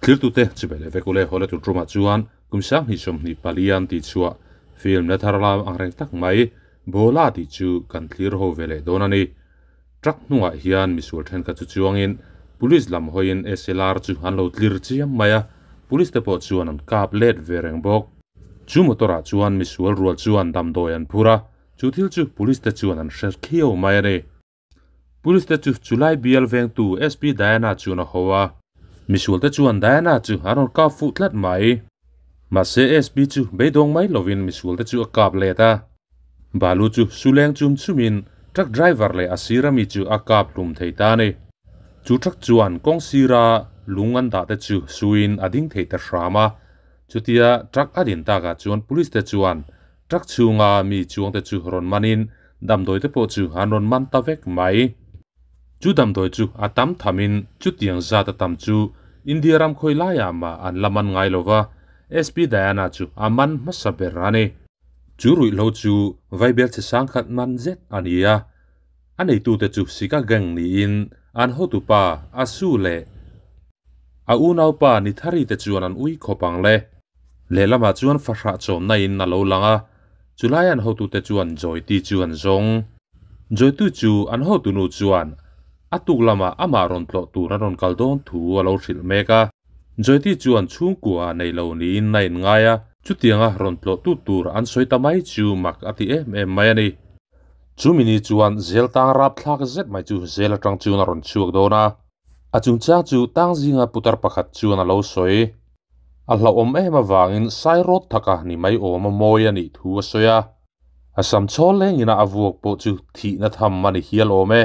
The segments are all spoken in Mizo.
Thiltute chibel leh vek ule haw le tur tumah chuan kum sanghnih 24 an tih chhuah film la thar lam ang reng tak mai Bawla tih chu kan thlir ho ve leh dawn a ni. Truck hnungah hian misual thenkhat chu chuangin police lam hawiin SLR chu an lo tlir chiam mai a, police te pawh chuan an kap let ve reng bawk. Chu motor ah chuan misual rual chuan damdawi an phur a, chu thil chu police te chuan an hre khiau mai a ni. Police te chu chulai bial vengtu SP Diana chuan a ho a, misual te chuan Diana chu an rawn kap fuh tlat mai. Mahse SP chu beidawng mai lovin misual te chu a kap let a. Balu chu suleng chum chumin truck driver leh a sir ami chu a kap hlum thei ta a ni. Chu truck chuan kawng sira lung an dah te chu suin a ding thei ta hram a. Chutia truck a din takah chuan police te chuan truck chhunga mi chuang te chu rawn manin damdawi te pawh chu an rawn man ta vek mai. Chu damdawi chu a tam thamin chutiang zat a tam chu India ram khawi laiah mah an la man ngai lo va, SP Diana chu a man hmasa ber a ni. Chu ruihhlo chu vaibel chhe sangkhat man zet a ni a, a neitute chu Sika gang niin an hotupa Asu leh a unaupa Nithari te chuan an ui khawp ang le. Lehlamah chuan fahrah chawmna in a lo lang a, chulai an hotute chuan Joyti chu an zawng. Joytu chu an hotunu chuan a tuk lamah amah rawn tlawh tur a rawn kal dawn thu a lo hrilh mek a. Joyti chuan chhungkua nei lo niin a inngai a, chutianga rawn tlawh tu tur an sawi ta mai chu mak a ti em em mai a ni. Chumi ni chuan zel tang rapthlak zet mai chu zel atang chuan a rawn chhuak dawn a, a chungchang chu tang zinga putar pakhat chuan a lo sawi. A hlauhawm em avangin sairawt thaka ni mai awm a mawi a nih thu a sawi a, a sam chhawl lengina a vuak pawh chu thihna tham a ni hial awm e.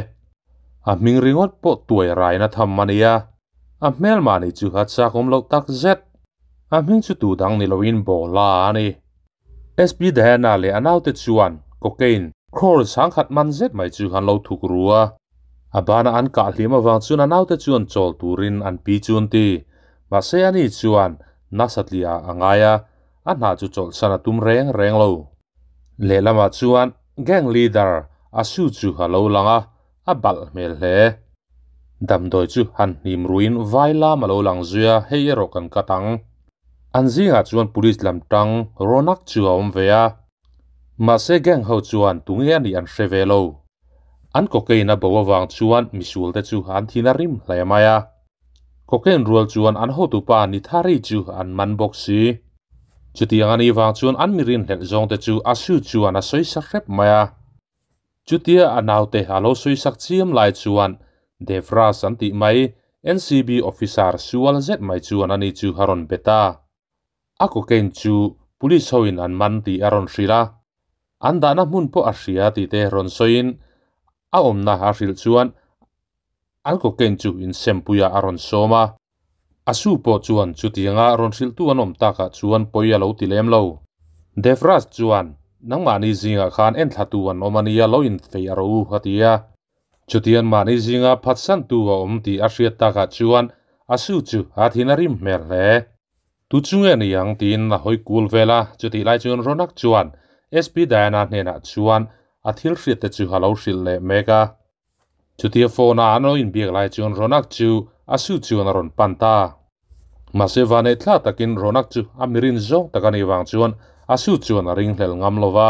A hming ringawt pawh tuai raina tham a ni a. A hmelmah nih chu a chak awm loh tak zet. A hming chu tu dang ni loin Bawla a ni. SP Diana leh a naute chuan cocaine crore sangkhat man zet mai chu an lo thuk ru a. A bana an kah hlim avang chuan a naute chuan chawl turin an pi chu an ti. Mahse ani chuan nasatliah a ngai a, a hna chu chawlhsan a tum reng reng lo. Lehlamah chuan gang leader Asu chu a lo lang a, a balh hmel hle. Damdawi chu han hnim ruin vai lam a lo lang zui a, hei erawh kan cut ang. An zingah chuan police lam tang Ronak chu a awm ve a. Mahse gang ho chuan tunge a nih an hre ve lo. An cocaine a bo avang chuan misual te chu an thin a rim hle mai a. Cocaine rual chuan an hotupa Nithari chu an man bawk si. Chutiang a nih vang chuan an mirin hlelh zawng te chu Asu chuan a sawi sa hrep mai a. Chutia a naute a lo sawisak chiam lai chuan Devraj an tih mai NCB officer sual zet mai chuan ani chu a rawn bet a. A cocaine chu police hoin an man tih a rawn hrilh a. An dahna hmun pawh a hria tih te rawn sawiin a awmna a hrilh chuan an cocaine chu insempuiah a rawn sawm a. A su pawh chuan chutianga rawn hrilhtu an awm takah chuan pawi a lo ti lem lo. Devraj chuan, Nangmahni zingah khan enthlatu an awm a nia lo infei a rawh u, a ti a. Chutian mahni zinga phatsantu a awm tih a hriat takah chuan a su chu a thin a rim hmel hle. Tu chu nge ni ang tiin a hawi kul vel a, chutih lai chuan Ronak chuan SP Diana hnenah chuan a thil hriatte chu a lo hrilh leh mek a. Chutia phone a an lo inbiak lai chuan Ronak chu a su chuan a rawn pan ta. Mahse vaneh thla takin Ronak chu a mirin zawng tak a nih vang chuan a su chuan a ringhlel ngam lo va.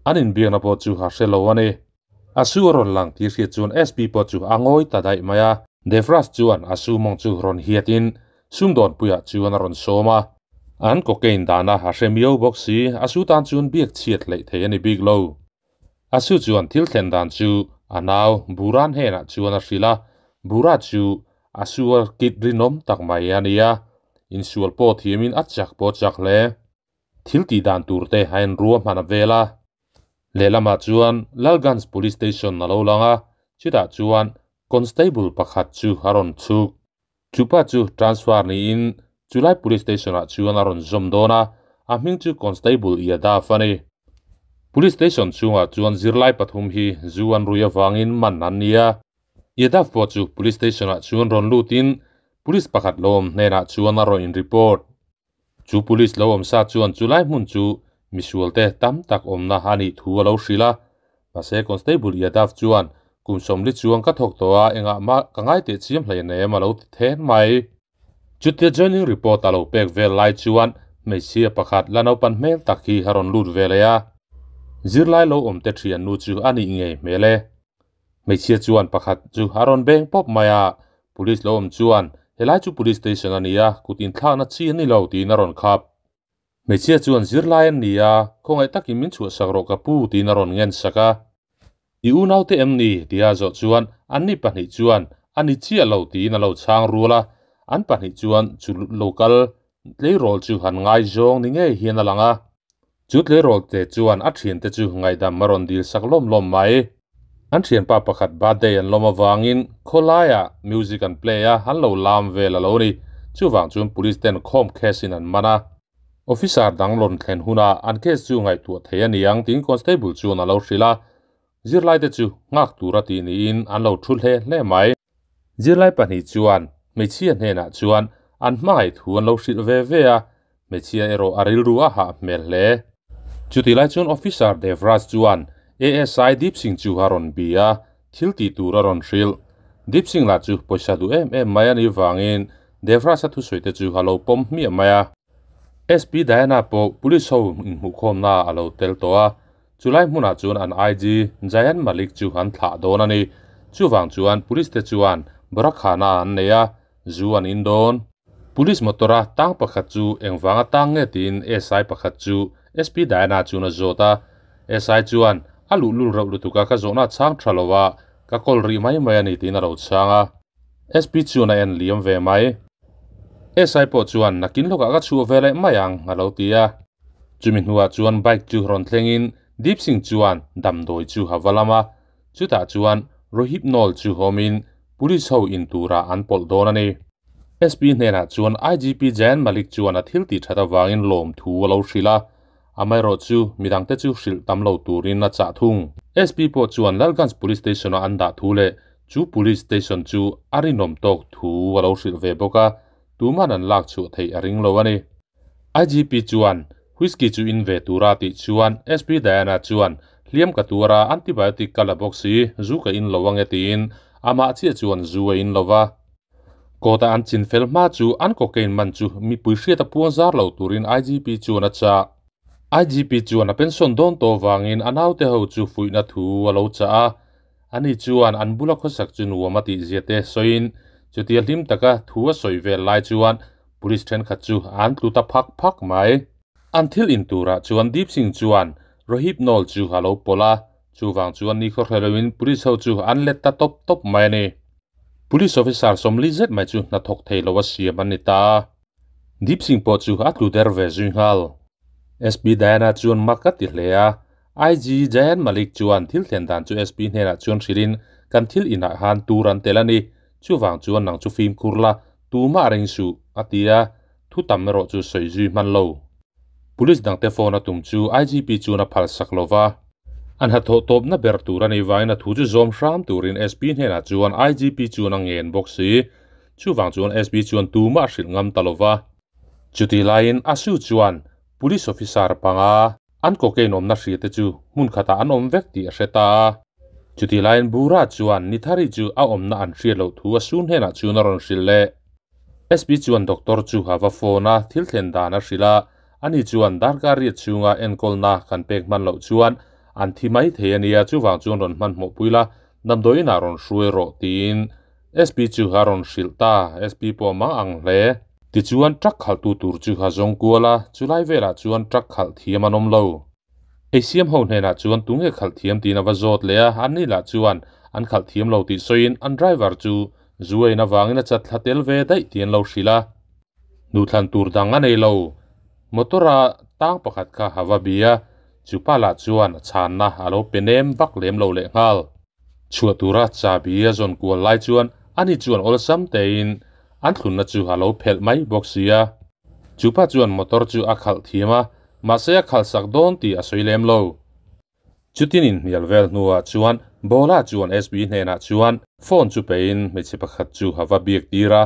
An inbiakna pawh chu a hre lo a ni. A su a rawn lang tih hriat chuan SP pawh chu a ngawi ta daih mai a. Devraj chuan a su mawng chu rawn hiatin sumdawnpuiah chuan a rawn sawm a. An cocaine dana a hre miau bawk si, a su tan chuan biak chhiat hleih thei a ni bik lo. A su chuan thil thlen dan chu a nau Buran hnenah chuan a hrilh a, Bura chu a sual kit rinawm tak mai a ni a, insual pawh thiamin a chak pawh chak hle. Thil tih dan tur te a enrua hman a vel a. Lehlamah chuan Lalganj Police Station a lo lang a, chutah chuan Constable pakhat chu a rawn chhuk. Chupa chu transfer niin chulai police station ah chuan a rawn zawm dawn a, a hming chu Constable Yadav a ni. Police station chhungah chuan zirlai pathum hi zu an rui avangin man an ni a. Yadav pawh chu police station ah chuan rawn lutin police pakhat lo awm hnenah chuan a rawn in report. Chu police lo awm sa chuan chulai hmun chu misualte tam tak awmna a nih thu a lo hrilh a. Mahse Constable Yadav chuan kum 40 chuang ka thawk tawh a, engah mah ka ngai teh chiam hleinem a lo ti then mai. Chutia joining report a lo pek vel lai chuan hmeichhia pakhat la naupan hmel tak hi a rawn lut ve leh a, zirlai lo awm te thian nu chu a nih ngei hmel e. Hmeichhia chuan pakhat chu a rawn beng pawp mai a, police lo awm chuan helai chu police station a ni a, kut inthlakna chi a ni lo tiin a rawn khap. Hmeichhia chuan zirlai an ni a, khawngaih takin min chhuahsak rawh ka pu tiin a rawn ngen sak a. I unaute em ni? tia zawh chuan anni pahnih chuan a ni chiah lo tiin a lo chhang rual a, an pahnih chuan chu local tleirawl chu han ngaizawng ni ngei hian a lang a. Chu tleirawl te chuan a thiante chu ngaihdam a rawn dil sak lawm lawm mai. An thianpa pakhat birthday an lawm avangin khawlaiah music an play a, an lo lam vel a lo ni. Chuvang chuan police ten khawm case in an man a. Officer dang rawn thlen hunah an case chu ngaihtuah thei a ni ang tiin constable chuan a lo hrilh a. Zirlaite chu nghak tura tih niin an lo thu hle hle mai. Zirlai pahnih chuan hmeichhia hnenah chuan an hmangaih thu an lo hrilh ve ve a, hmeichhia erawh a rilru a hah hmel hle. Chutih lai chuan Officer Devraj chuan ASI Deep Singh chu a rawn bi a, thil tih tur a rawn hrilh. Deep Singh lah chu pawisa duh em em mai a nih vangin Devraj-a thusawi te chu a lo pawm hmiah mai a. SP Diana pawh Police ho inhmuhkhawmna a lo tel tawh a, Chulai hmunah chuan an IG Jayant Malik chu an thlah dawn a ni. Chuvang chuan Police te chuan Borakhana an nei a, zu an in dawn. Police motor a tang pakhat chu engvanga tang nge tiin SI pakhat chu SP Diana chuan a zawt a. SI chuan a luhlul reuh lutuk a ka zawhna a chhang tha lo a, ka kawl rih mai mai a ni tiin a lo chhang a. SP chuan a en liam ve mai. SI pawh chuan nakin lawkah ka chhuah ve leh mai ang a lo ti a. Chumi hnuah chuan bike chu rawn thlengin Deep Singh chuan damdawi chu a va lam a, chutah chuan Rohypnol chu hawmin police ho in turah an pawlh dawn a ni. SP hnenah chuan IGP Jayant Malik chuan a thil tih that avangin lawmthu a lo hrilh a, amaherawh chu midangte chu hrilh tam lo turin a chah thung. SP pawh chuan Lalganj Police Station-a an dah thu leh chu Police Station chu a rinawm tawk thu a lo hrilh ve bawk a, tuman an lak chhuah theih a ring lo a ni. IGP chuan Whisky chu in ve tura tih chuan SP Diana chuan hliam ka tuar a, antibiotic ka la bawk si, zu ka in lo ange tiin amah chiah chuan zu a in lo va. Kawta an chin fel hma chu an cocaine man chu mipui hriat a puang zar lo turin IGP chuan a chah. IGP chuan a pension dawn tawh vangin a naute ho chu fuihna thu a lo chah a, Ani chuan an bula khawsak chu nuam a tih zia te sawiin chutia hlim taka thu a sawi vel lai chuan police thenkhat chu an tlu ta phak phak mai. An thil in turah chuan Deep Singh chuan Rohypnol chu a lo pawlh a, chuvang chuan nikhaw hre loin police ho chu an let ta tawp tawp mai a ni. Police officer sawmli zet mai chu hnathawk thei lo a siam an ni ta a. Deep Singh pawh chu a tlu der ve zui nghal. SP Diana chuan mak a ti hle a, IG Jayant Malik chuan thil thlen dan chu SP hnenah chuan hrilhin, Kan thil inah khan tur an tel a ni, chuvang chuan nang chu fimkhur la, tumah a ring suh, a ti a, thu tam erawh chu sawi zui hman lo. Police dangte phone a tum chu IGP chuan a phalsak lo va. An hnathawh tawpna ber tur a nih vangin a thu chu zawm hram turin SP hnenah chuan IGP chuan a ngen bawk si. Chuvang chuan SP chuan tumah a hrilh ngam ta lo va. Chutih laiin Asu chuan Police officer panga an cocaine awmna hria te chu hmun khatah an awm vek tih a hre ta a. Chutih laiin Bura chuan Nithari chu a awmna an hriat loh thu a sun hnenah chuan a rawn hrilh leh. SP chuan doctor chu a va phone a, thil thlen dan a hrilh a, ani chuan darkar riat chhunga enkawlna kan pek hman loh chuan an thi mai thei a nia, chuvang chuan rawn hmanhmawh pui la, damdawi inah rawn hruai rawh tiin SP chu a rawn hrilh ta, SP pawh a mang ang hle. Tichuan truck khalhtu tur chu a zawng kual a, chulai velah chuan truck khalh thiam an awm lo. Eisiam ho hnenah chuan tunge khalh thiam tiin a va zawt leh a, anni lah chuan an khalh thiam lo tih sawiin an driver chu zu a in avangin a chat thla tel ve daih tih an lo hrilh a. Hnuhthlan tur dang a nei lo. Motor-a tang pakhat kha a va bi a, chupa lah chuan a chhanna a lo pe nem vak lem lo lehnghal. Chhuah tura chabi a zawn kual lai chuan ani chuan awlsam tein an thlunna chu a lo phelh mai bawk si a. Chupa chuan motor chu a khalh thiam a, mahse a khalh sak dawn tih a sawi lem lo. Chutin inhnial vel hnuah chuan Bawla chuan SB hnenah chuan phone chu pein hmeichhe pakhat chu a va biak tir a.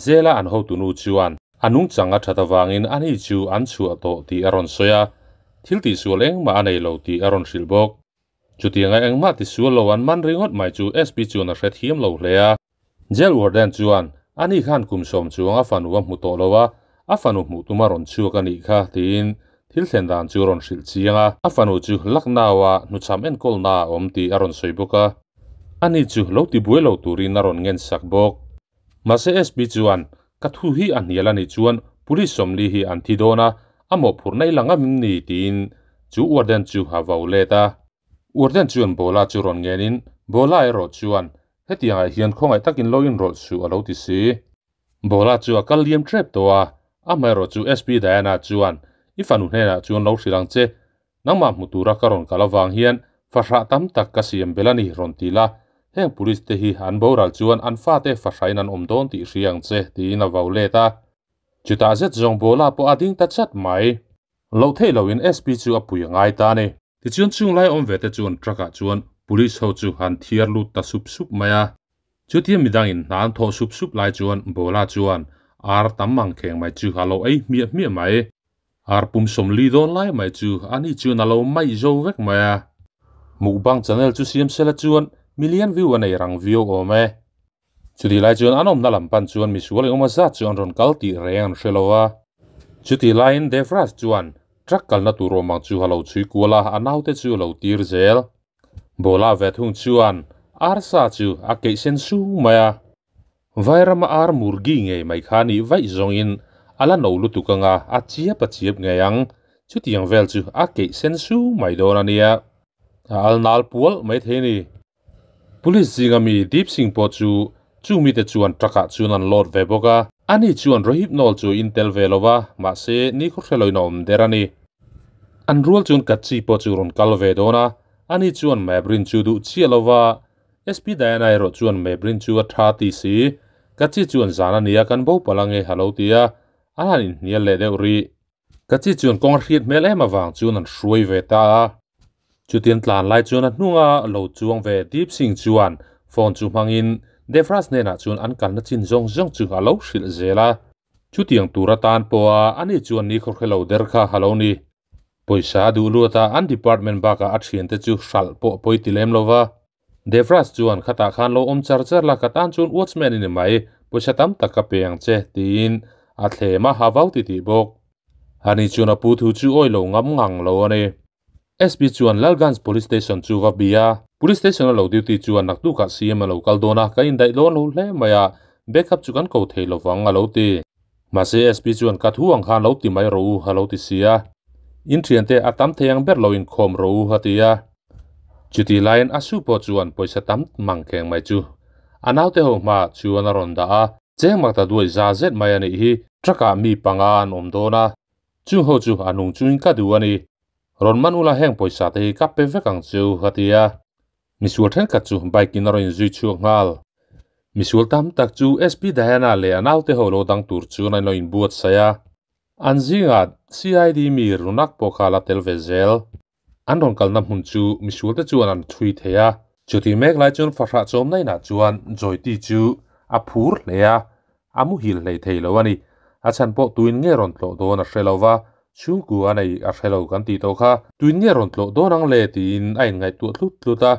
Zela an hotunu chuan a nungchang a that avangin ani chu an chhuah tawh tih a rawn sawi a, thil tihsual engmah a nei lo tih a rawn hrilh bawk. Chutianga engmah tisual lo an man ringawt mai chu SP chuan a hrethiam lo hle a. Jail warden chuan Ani khan kum sawm chuang a fanu a hmu tawh lo a, a fanu hmuh tuma rawn chhuak a nih kha tiin thil thlen dan chu a rawn hrilh chiang a. A fanu chu Lucknow-a hnuchham enkawlna a awm tih a rawn sawi bawk a, ani chu lo ti buai lo turin a rawn ngen sak bawk. Mahse SP chuan, Ka thu hi a hnial a nih chuan Police sawmli hi an thi dawn a, a mawhphurhna i la ngam em ni? tiin chu warden chu a vau let a. Warden chuan Bawla chu rawn ngenin, Bawla erawh chuan, Hetiangah hian khawngaih takin lo inrawlh suh a lo ti si. Bawla chu a kal liam tep tawh a, amaherawh chu SP Diana chuan, I fanu hnenah chuan lo hrilh ang che. Nangmah hmu tura ka rawn kal avang hian fahrah tam tak ka siam belh a ni rawn ti la, heng police te hi an boral chuan an fate fahrahin an awm dawn tih hria ang che tiin a vau let a. Chutah zet zawng Bawla pawh a ding ta chat mai. Loh theih loin SP chu a pui a ngai ta a ni. Tichuan chung lai awm ve te chuan truck ah chuan police ho chu han thiar lut ta sup sup mai a. Chutia midangin hna an thawh sup sup lai chuan Bawla chuan ar tam mang kheng mai chu a lo ei hmiah hmiah mai. Ar pum sawmli dawn lai mai chu ani chuan a lo maih zo vek mai a. Mukbang channel chu siam sela chuan million view a nei rang viau awm e. Chutih lai chuan an awmna lam pan chuan misual engemaw zat chu an rawn kal tih reng an hre lo a. Chutih laiin Devraj chuan truck kalna tur awm ang chu a lo chhui kual a, a naute chu a lo tir zel. Bawla ve thung chuan arsa chu a keih sen sung mai a. Vairama ar murgi ngei mai kha nih vaih zawngin a la no lutuk anga a chiap a chiap ngei ang. Chutiang vel chu a keih sen sung mai dawn a nia. A al nal pual mai thei a ni. Police zinga mi Deep Singh pawh chu chung mite chuan truck ah chuan an load ve bawk a. Ani chuan Rohit Nawl chu in tel ve lo va, mahse ni khaw hre loin a awm der a ni. An rual chuan Kachchi pawh chu rawn kal ve dawn a, ani chuan Mabrin chu duh chiah lo va, SP Diana erawh chuan Mabrin chu a tha ti si. Kachchi chuan zan a nia kan bo palh ange a lo ti a, an han inhnial leh deuh rih. Kachchi chuan kawng a hriat hmel em avang chuan an hruai ve ta a. Chutiang tlan lai chuan a hnunga lo chuang ve Deep Singh chuan phone chu hmangin Devraj hnenah chuan an kalna chin zawng zawng chu a lo hrilh zel a. Chutiang tur atan pawha ani chuan ni khaw hre lo der kha a lo ni. Pawisa a duh luat a, an department bakah a thiante chu hralh pawh pawi ti lem lo va. Devraj chuan khatah khan lo awm char char la, ka tan chuan watchman i ni mai, pawisa tam tak ka pe ang che, tiin a thlem a, a vau titih bawk. Ani chuan a pu thu chu awi lo ngam ngang lo a ni. SP chuan Lalganj Police Station chu va bia. Police Station a lo duty chuan naktukah CM a lo kal dawn a, ka indaih dawn lo hle mai a, backup chu kan ko thei lovang a lo ti. Mahse SP chuan ka thu ang khan lo ti mai rawh u a lo ti si a. In thiante a tam thei ang ber lo inkhawm rawh u a ti a. Chutih laiin a su pawh chuan pawisa tam mang kheng mai chu a naute ho hmaah chuan a rawn dah a. Cheng mak ta duai za zet mai a nih hi. Truck ah mi panga an awm dawn a, chung ho chu a nung chungin ka duh a ni. Rawn man ula heng pawisa te hi ka pe vek ang chu a ti a. Misual thenkhat chu bike in a rawn inzui chhuak nghal. Misual tam tak chu SP Diana leh a naute ho lo dang tur chuan an lo inbuatsaih a. An zingah CID mi Runak pawh kha a la tel ve zel. An rawn kalna hmun chu misual te chuan an chhui thei a. Chutih mek lai chuan fahrah chawmna inah chuan Joyti chu a phur hle a, a muhil hlei thei lo a ni. A chhan pawh tuin nge rawn tlawh dawn a hre lo va, chhungkua a nei a hre lo kan tih tawh kha. Tuin nge rawn tlawh dawn ang le tiin a inngaihtuah tlut tlut a,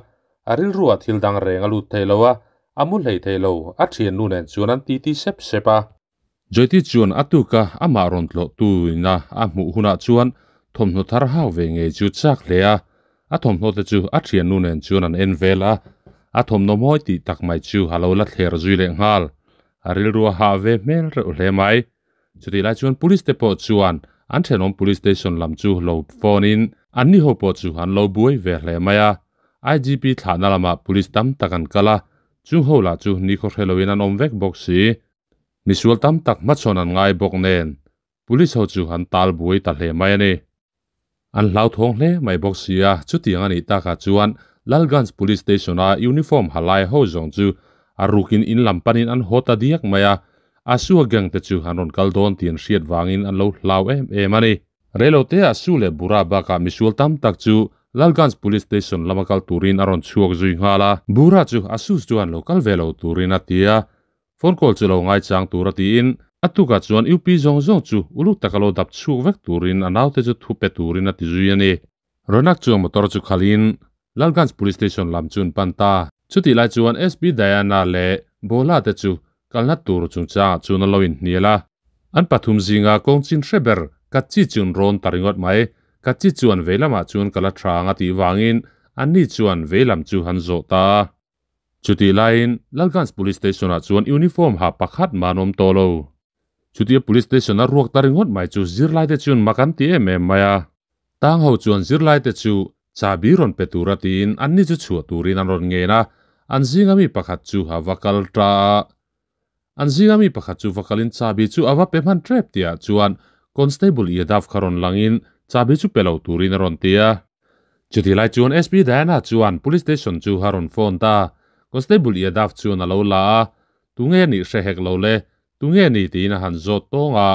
a rilruah thil dang reng a lut thei lo a, a mu hlei thei lo, a thiannu nen chuan an titi sep sep a. Joyti chuan a tuka amah rawn tlawh tuina a hmuh hunah chuan thawmhnaw thar hau ve ngei chu chak hle a, a thawmhnaw te chu a thiannu nen chuan an en vel a, a thawmhnaw mawi tih tak mai chu a lo la thler zui leh nghal. A rilru a hah ve hmel reuh hle mai. Chutih lai chuan police te pawh chuan an thenawm police station lam chu lo phone in anni ho pawh chu an lo buai ve hle mai a. IGP thlahna lamah police tam tak an kal a, chung ho lah chu nikhaw hre loin an awm vek bawk si. Misual tam tak hmachhawn an ngai bawk nen Police ho chu an tal buai ta hle mai a ni. An hlauthawng hle mai bawk si a, chutiang a nih takah chuan Lalganj Police Station a uniform ha lai ho zawng chu a rukin in lam panin an haw ta diak mai a, Asua gang te chu an rawn kal dawn tih an hriat vangin an lo hlau em em a ni. Reilote ah Su leh Bura bakah misual tam tak chu Lalganj Police Station lama kal turin a rawn chhuak zui nghal a, Bura chu Asus chuan lo kal ve lo turin a ti a, Phone call chu lo ngaichang tur a tiin a tukah chuan UP zawng zawng chu uluk taka lo dap chhuak vek turin a naute chu thu pe turin a ti zui a ni. Ronak chuan motor chu khalhin Lalganj Police Station lam chu an pan ta. Chutih lai chuan SP Diana leh Bhola te chu Kalna tur chungchangah chuan a lo inhnial a. An pathum zinga kawng chin hre ber Kacchi chuan rawn ta ringawt mai. Kacchi chuan vei lamah chuan kal a tha ang a tih vangin anni chuan vei lam chu han zawh ta a. Chutih laiin Lalganj Police Station ah chuan uniform ha pakhat mah an awm tawh lo. Chutia Police Station a ruak ta ringawt mai chu zirlaite chuan mak an ti em em mai a. Tang ho chuan zirlaite chu chabi rawn pe tura tiin anni chu chhuah turin an rawn ngen a, an zinga mi pakhat chu a va kal ta a. An zinga mi pakhat chu va kalin chabi chu a va pe hman tep tihah chuan Constable Yadav kha rawn langin chabi chu pe lo turin a rawn ti a. Chutih lai chuan SP Diana chuan Police Station chu a rawn phone ta. Constable Yadav chuan a lo la a, Tunge nih hre hek lo le, tunge ni tiin a han zawt tawng a.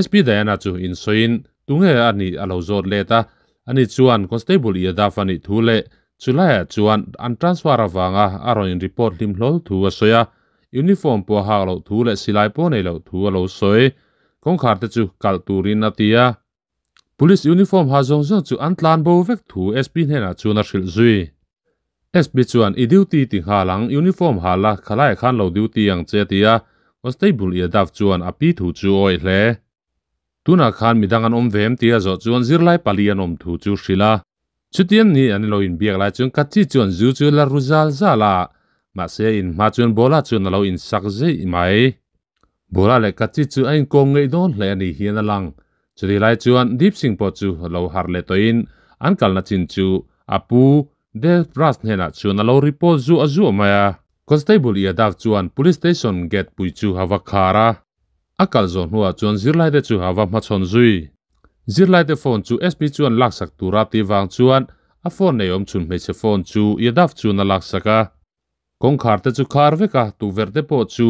SP Diana chu insawiin tunge a nih a lo zawt let a, ani chuan Constable Yadav a nih thu leh chulaiah chuan an transfer avanga a rawn in report hlim hlawl thu a sawi a, uniform pawh a hak loh thu leh silai pawh nei loh thu a lo sawi. Kawngkhar te chu kalh turin a ti a. Police uniform ha zawng zawng chu an tlan bo vek thu SP hnenah chuan a hrilh zui. SP chuan, I duty ti nghal ang, uniform ha la, khalaiah khan lo duty ang che a ti a, Constable Yadav chuan a pi thu chu a awih hle. Tunah khan midang an awm ve em tia zawh chuan zirlai pali an awm thu chu hrilh a. Chutiang ni an lo inbiak lai chuan Kachi chuan zu chu la ru zal zal a, mahse in hma chuan Bola chuan a lo insak zeih mai. Bola leh Kachi chu a inkawm ngeih dawn hle a nih hian a lang. Chutih lai chuan Deep Singh pawh chu lo harh leh tawhin an kalna chin chu a pu Dev Raj hnenah chuan a lo report zuah zuah mai a. Constable Yadav chuan Police Station gate pui chu a va khar a. A kal zawh hnuah chuan zirlaite chu a va hmachhawn zui. Zirlaite phone chu SP chuan laksak tura tih vang chuan a phone nei awm chhun hmeichhe phone chu Yadav chuan a laksak a. Kawngkhar te chu khar vek a, tukverh te pawh chu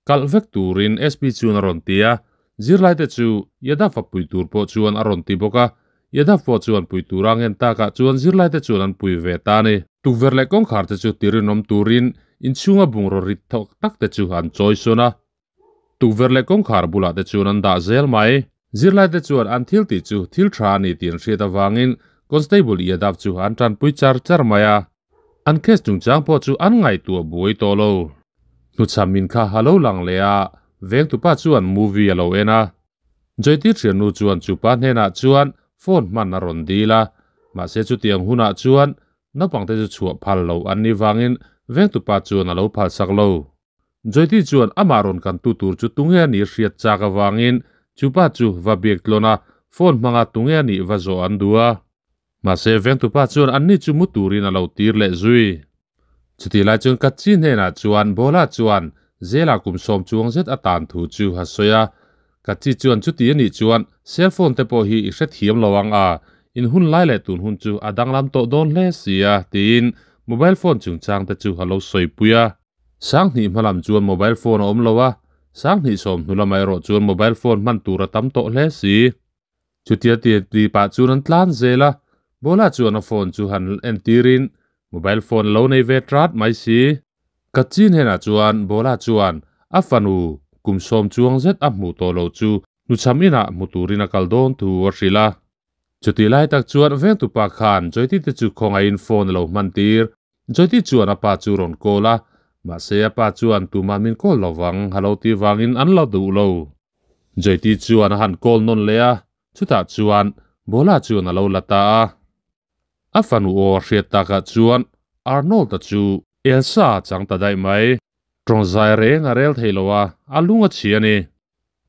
kalh vek turin SP chuan a rawn ti a. Zirlaite chu Yadav a pui tur pawh chuan a rawn ti bawk a. Yadav pawh chuan pui tura ngen takah chuan zirlaite chuan an pui ve ta a ni. Tukverh leh kawngkhar te chu tirinawm turin inchhunga bungraw rit thawk tak te chu an chawi sawn a. Tukverh leh kawngkhar bulah te chuan an dah zel mai. Zirlaite chuan an thil tih chu thil tha a ni tih an hriat avangin Constable Yadav chu an tanpui char char mai a. An case chungchang pawh chu an ngaihtuah buai tawh lo. Hnuchham min kha a lo lang leh a, vengtupa chuan movie a lo en a. Joytir thiannu chuan chupa hnenah chuan phone hman a rawn dil a, mahse chutiang hunah chuan naupangte chu chhuah phal lo an nih vangin vengtupa chuan a lo phalsak lo. Joyty chuan amah rawn kantu tur chu tunge a nih hriat chak avangin chupa chu va biak tlawn a, phone hmanga tunge a nih va zawh an duh a. Mahse vengtupa chuan anni chu mu turin a lo tir leh zui. Chutih lai chuan Katchi hnenah chuan Bola chuan Zela kum sawm chuang zet a tan thu chu a sawi a. Katchi chuan chuti a nih chuan cell phone te pawh hi i hrethiam lo ang a, in hun lai leh tun hun chu a danglam tawh dawn hle si a, tiin mobile phone chungchang te chu a lo sawipui a. Sanghnih hmalam chuan mobile phone a awm lo a, sanghnih sawm hnu lamah erawh chuan mobile phone hman tur a tam tawh hle si. Chutia ti ti pah chuan an tlan zel a, Bola chuan a phone chu han en tirin mobile phone a lo nei ve trat mai si. Ka chin henah chuan Bola chuan a fanu kum sawm chuang zet a hmuh tawh loh chu hnuchham inah hmu turin a kal dawn thu a hrilh a. Chutih lai tak chuan vengtupa khan Joyty te chu khawngaihin phone a lo hman tir. Joyty chuan a pa chu rawn call a, mahse a pa chuan tumah min call lo vang a lo tih vangin an la duh lo. Joyty chuan a han call nawn leh a, chutah chuan Bola chuan a lo la ta a. A fanu aw a hriat takah chuan Arnold-a chu Elsa a chang ta daih mai. Tawng zai reng a rel thei lo a, a lung a chhi a ni.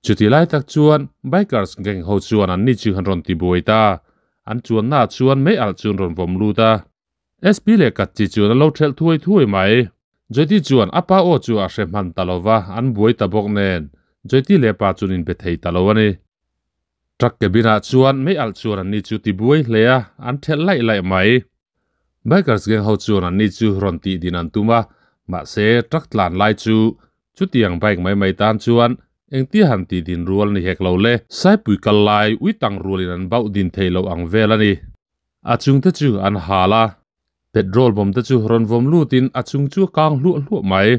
Chuti lai tak chuan Bikers gang ho chuan an ni chu an rawn ti buai ta. An chuanna ah chuan mei alh chu an rawn vawm lut a. SP leh Katchi chuan a lo thelh thuai thuai mai. Joyty chuan a pa aw chu a hre hman ta lo va, an buai ta bawk nen Joyty leh pa chuan in be thei ta lo a ni. Truck cabin ah chuan mei alh chuan an ni chu ti buai hle a, an thelh laih laih mai. Bikers gang ho chuan an ni chu rawn tih din an tum a, mahse truck tlan lai chu Chutiang bike mai mai tan chuan engtia han tih din rual ni hek lo le. Saipui kal lai ui tang rualin an bauh din thei loh ang vel a ni. A chung te chu an hal a, petrol bomb te chu rawn vawm lutin a chung chu a kang hluah hluah mai.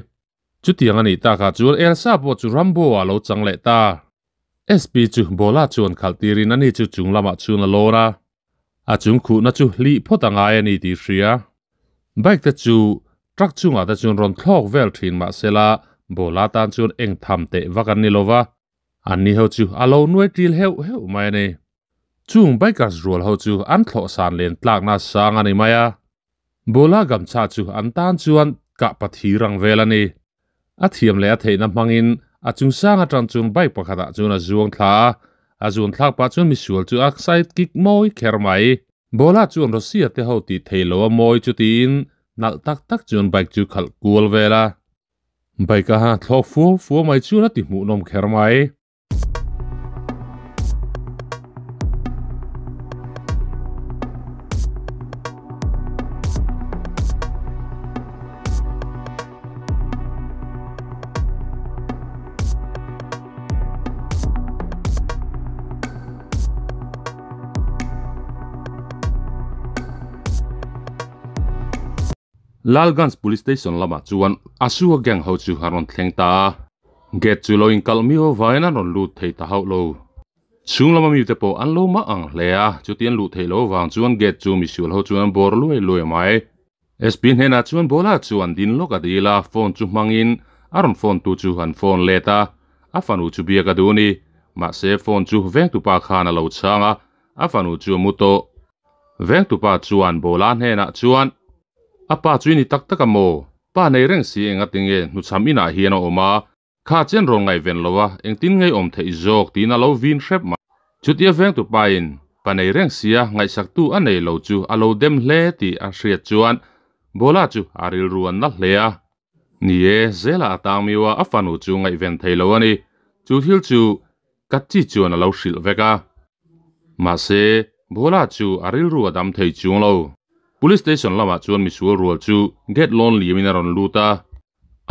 Chutiang a nih takah chuan Elsa pawh chu Rambo ah a lo chang leh ta. SP chu Bola chuan khalh tirin ani chu chung lamah chuan a lawn a. A chung khuhna chu hlih phawt a ngai a ni tih hria. Bike te chu truck chungah te chuan rawn thlawk vel thin mahsela Bola tan chuan eng tham teh vak an ni lova, an ni ho chu a lo nuai ṭil heuh heuh mai a ni. Chung bikers rual ho chu an thlawh san len tlakna sang a ni mai a, Bola gamchha chu an tan chuan kah pathir ang vel a ni. A thiam leh a theihna hmangin a chung sang atang chuan bike pakhatah chuan a zuang thla a, a zuan thlak pah chuan misual chu a side kick mawi kher mai. Bola chuan Russia te ho tih theih lo a mawi chu tiin nalh tak tak chuan bike chu khalh kual vel a. Bike a thlawk fuau fuau mai chuan a ti hmuhnawm kher mai. Lalganj Police Station lamah chuan Asua gang ho chu a rawn thleng ta a. Gate chu lo inkalh miau vaiin an rawn lut thei ta hauh lo. Chhung lama mite pawh an lo mah ang hle a, chuti an luh theih loh avang chuan gate chu misual ho chuan an bawr luai luai mai. SP hnenah chuan Bola chuan din lawk a dil a, phone chu hmangin a rawn phone tu chu an phone let a, a fanu chu biak a duh a ni. Mahse phone chu vengtupa khan a lo chhang a, a fanu chu a mu tawh. Vengtupa chuan Bola hnenah chuan, A pa chu i ni tak tak a maw? Pa nei reng si enga tinge hnuchham inah hian a awm a, kha chen rawn ngaihven lo a, engtin ngei awm theih zawk tiin a lo vin hrep mai. Chutia vengtupain pa nei reng sia ngaihsaktu a nei lo chu a lo dem hle tih a hriat chuan Bola chu a rilru an na hle a. Ni e, zela a tang miu a, a fanu chu ngaihven thei lo a ni. Chu thil chu Katchi chuan a lo hrilh vek a. Mahse, Bhola chu a rilru a dam thei chung lo. Police station lamah chuan misual rual chu gate lawn liamin a rawn lut a.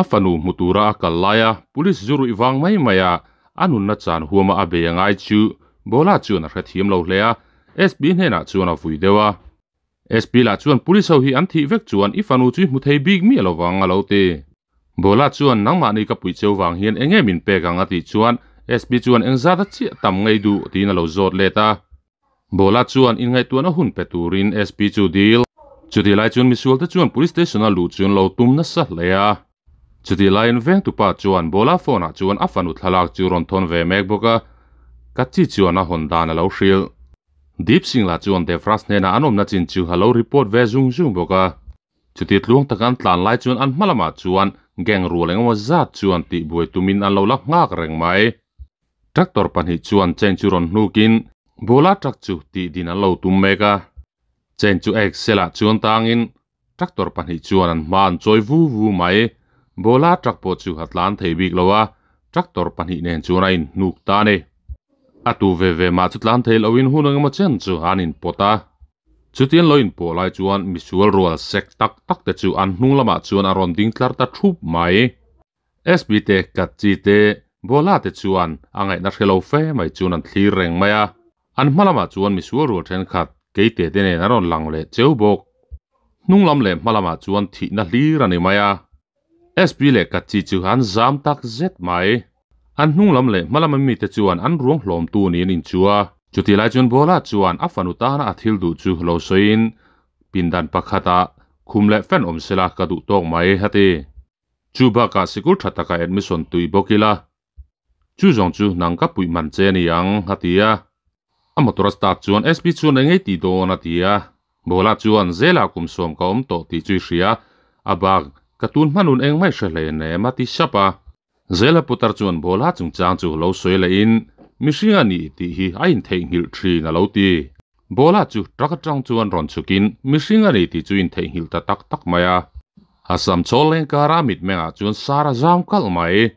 A fanu hmu tura a kal lai a, police zu ruih vang mai mai a, a nunna chan huama a bei a ngai chu Bhola chuan a hrethiam lo hle a, SP hnenah chuan a vui deuh a. SP lah chuan police ho hi an thih vek chuan i fanu chu i hmu thei bik miah lo vang a lo ti. Bola chuan nangmahni ka puih cheu vang hian eng nge min pek ang a tih chuan SP chuan eng zat a chiah tam ngei duh tiin a lo zawt let a. Bola chuan inngaihtuahna hun pe turin SP chu dil. Chutih lai chuan misualte chuan police station a luh chu an lo tum nasa hle a. Chutih laiin vengtupa chuan Bola phone ah chuan a fanu thlalak chu rawn thawn ve mek bawk a, Kachi chuan a hawn dan a lo hrilh. Deep Singh lah chuan Devraj hnenah an awmna chin chu a lo report ve zung zung bawk a. Chuti tluang taka an tlan lai chuan an hma lamah chuan gang rual engemaw zat chuan tihbuai tumin an lo la nghak reng mai. Tractor pahnih chuan chain chu rawn hnukin Bola truck chu tihdin an lo tum mek a. Chain chu axle ah chuan tangin Tractor pahnih chuan an hma an chawi vu vu mai. Bola truck pawh chu a tlan thei bik lo a, tractor pahnih nen chuan a inhnuk ta a ni. A tu ve ve mah chu tlan thei loin hun engemaw chen chu an inpawt a. Chutian lo inpawh lai chuan misual rual sek tak tak te chu an hnung lamah chuan a rawn ding tlar ta thup mai. SB te, Katchi te, Bola te chuan a ngaihna hre lo fe mai chuan an thlir reng mai a. An hma lamah chuan misual rual thenkhat keite te nen an rawn lang leh cheu bawk. Hnung lam leh hma lamah chuan thihna hlir a ni mai a. SB leh Katchi chu an zam tak zet mai. An hnung lam leh hma lama mite chuan an ruang hlawmtu niin in chu a. Chutih lai chuan Bola chuan a fanu tana a thil duh chu lo sawiin pindan pakhatah khum leh fan awm sela ka duh tawk mai a ti. Chu bakah sikul tha taka admission tui bawk ila, chu zawng chu nang ka puih man che ni ang, a ti a. A motor a start chuan SP chuan eng ei ti dawn a ti a. Bola chuan Zela kum sawm ka awm tawh tih chu i hria, a bak ka tun hmanun eng mai hre hlein em a ti sap a. Zela putar chuan Bola chungchang chu lo sawi lehin mihring a nih tih hi a intheihnghilh thin a lo ti. Bola chu truck atang chuan rawn chhukin mihring a ni tih chu intheihnghilh ta tak tak mai a. A sam chawl leng kara mitmengah chuan sar a zam kalh mai.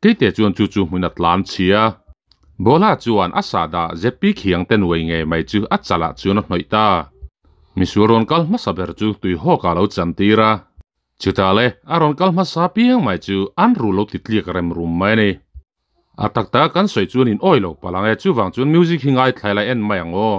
Keite chuan chu chu hmun a tlan chhia. Bola chuan a sahdah ZP khiang te nuai ngei mai chu a chalah chuan a hnawih ta. Misual rawn kal hmasa ber chu tuihawkah a lo chantir a. Chutah le a rawn kal hmasa piang mai chu an ru lo ti tliak rem rum mai a ni. A tak tak kan sawi chuan in awi lo palh ang e, chuvang chuan music hi ngaithlai la en mai ang aw.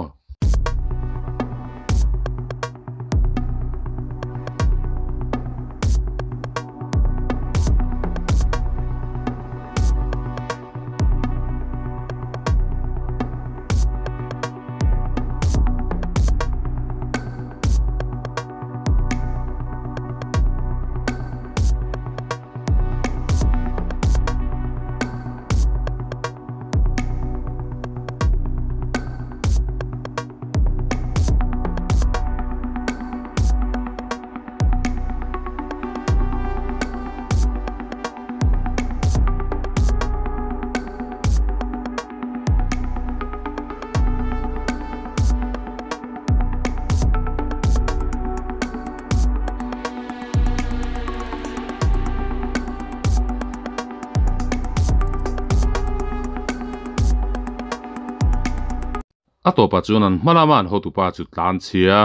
A tawpah chuan an hma lama an hotupa chu tlan chhia.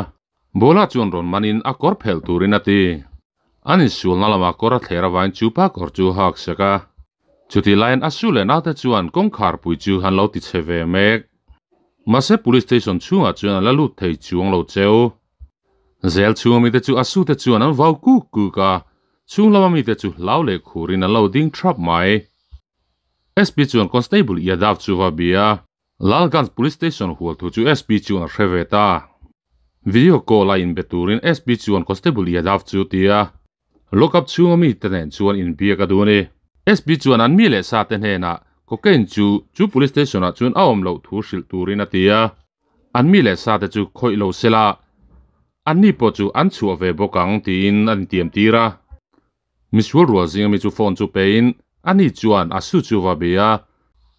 Bola chuan rawn manin a kawr phelh turin a ti. An insualna lamah kawr a thler avangin chu pa kawr chu a hak sek a. Chutih laiin a su leh naute chuan kawngkhar pui chu an lo ti chhe ve mek. Mahse Police Station chhungah chuan an la lut thei chuang lo cheu. Zel chhunga mite chu a sute chuan an vau kuk kuk a, chhung lama mite chu hlau leh khurin an lo ding thrap mai. SP chuan Constable Yadav chu va bia. Lalganj Police Station hual thu chu SP chuan a hre ve ta. Video call a inbe turin SP chuan Constable Yadav chu ti a. Lockup chhunga mite nen chuan inbiak a duh a ni. SP chuan an mi leh sa te hnenah cocaine chu chu Police Station ah chuan a awm loh thu hrilh turin a ti a. An mi leh sa te chu khawih lo sela anni pawh chu an chhuah ve bawk ang tiin a intiam tir a. Misual rual zinga mi chu phone chu pein ani chuan a su chu va be a,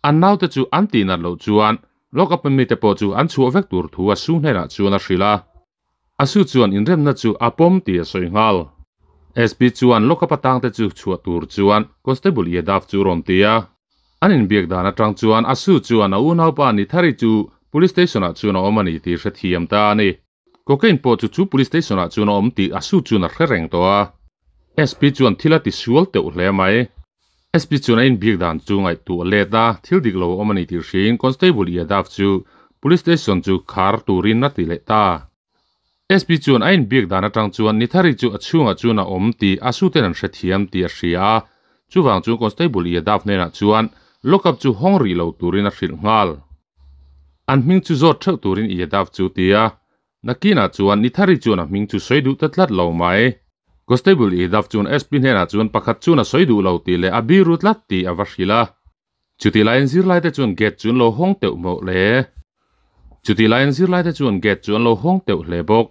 an naute chu an tih nat loh chuan lock up mite pawh chu an chhuah vek tur thu a su hnenah chuan a hrilh a. A su chuan inremna chu a pawm tih a sawi nghal. SP chuan lock up atangte chu chhuah tur chuan Constable Yadav chu rawn ti a. An inbiak dan atang chuan a su chuan a unaupa Nithari chu Police Station ah chuan a awm a ni tih hrethiam ta a ni. Cocaine pawh chu chu Police Station ah chuan a awm tih a su chuan a hre reng tawh a. SP chuan thil a ti sual teuh hle mai. SP chuan a inbiak dan chu ngaihtuah let a, thil dik lo a awm a ni tih hriin Constable Yadav chu Police Station chu khar turin a ti leh ta. SP chuan a inbiak dan atang chuan Nithari chu a chhungah chuan a awm tih a suten an hrethiam tih a hria a, chuvang chu Constable Yadav hnenah chuan lock up chu hawng rih lo turin a hrilh nghal. An hming chu zawt theuh turin Yadav chu ti a, nakinah chuan Nithari chuan a hming chu sawi duh ta tlat lo mai. Constable Yadav chuan SP hnenah chuan pakhat chuan a sawi duh lo tih leh a biru tlat tih a va hrilh a. Chutih laiin zirlaite chuan gate chu an lo hawng teuh mawh hle. Chutih laiin zirlaite chuan gate chu an lo hawng teuh hle bawk.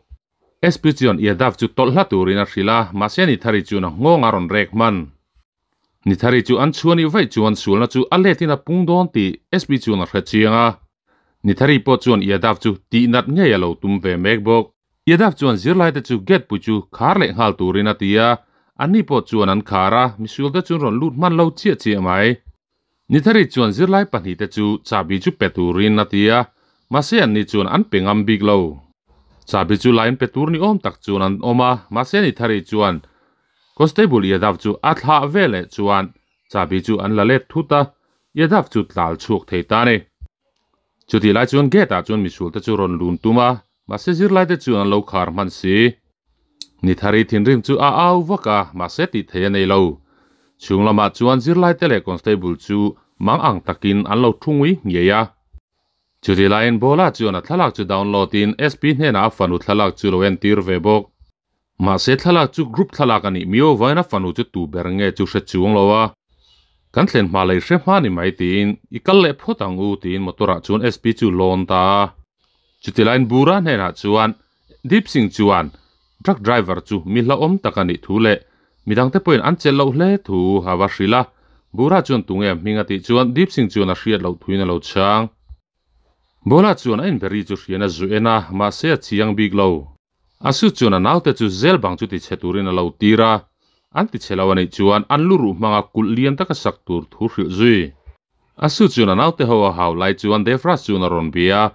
SP chuan Yadav chu tawlh hla turin a hrilh a, mahse Nithari chuan a nghawng a rawn rek hman. Nithari chu an chhuah nih vaih chuan sualna chu a letin a pung dawn tih SP chuan a hre chiang a. Nithari pawh chuan Yadav chu tih nat ngei a lo tum ve mek bawk. Yadav chuan zirlaite chu gate pui chu khar leh nghal turin a ti a, anni pawh chuan an khar a, misualte chuan rawn lut hman lo chiah chiah mai. Nithari chuan zirlai pahnihte chu chahbi chu pe turin a ti a, mahse anni chuan an pe ngam bik lo. Chahbi chu lain pe tur ni awm tak chuan an awm a, mahse Nithari chuan Constable Yadav chu a thlah veleh chuan chahbi chu an la let thut a, Yadav chu tlal chhuak thei ta a ni. Chutih lai chuan gate ah chuan misualte chu rawn lun tum a, mahse zirlaite chuan an lo khar hman si. Nithari thinrim chu a au vak a, mahse tih theih a nei lo. Chhung lamah chuan zirlaite leh constable chu mang ang takin an lo thu ngui ngei a. Chutih laiin Bola chuan a thlalak chu download in SP hnenah a fanu thlalak chu lo entir ve bawk. Mahse thlalak chu group thlalak a nih miau vain a fanu chu tu ber nge chu hre chuang lo a. Kan thlen hma lei hre hma ni mai tiin i kal leh phawt ang u tiin motor ah chuan SP chu lawn ta a. Chuti laiin Bura hnenah chuan Deep Singh chuan truck driver chu mi hlauhawm tak a nih thu leh midangte pawhin an chelh loh hle thu a va hrilh a. Bura chuan tunge a hming a tih chuan Deep Singh chuan a hriat loh thuin a lo chhang. Bola chuan a inberi chu hrian a zu en a, mahse a chiang bik lo. A su chuan a naute chu zel bang chu tichhe turin a lo tir a, an tichhe lo a nih chuan an lu ruh hmanga kulh lian taka sak tur thu hrilh zui. A su chuan a naute ho a hau lai chuan Devraj chuan a rawn bia a,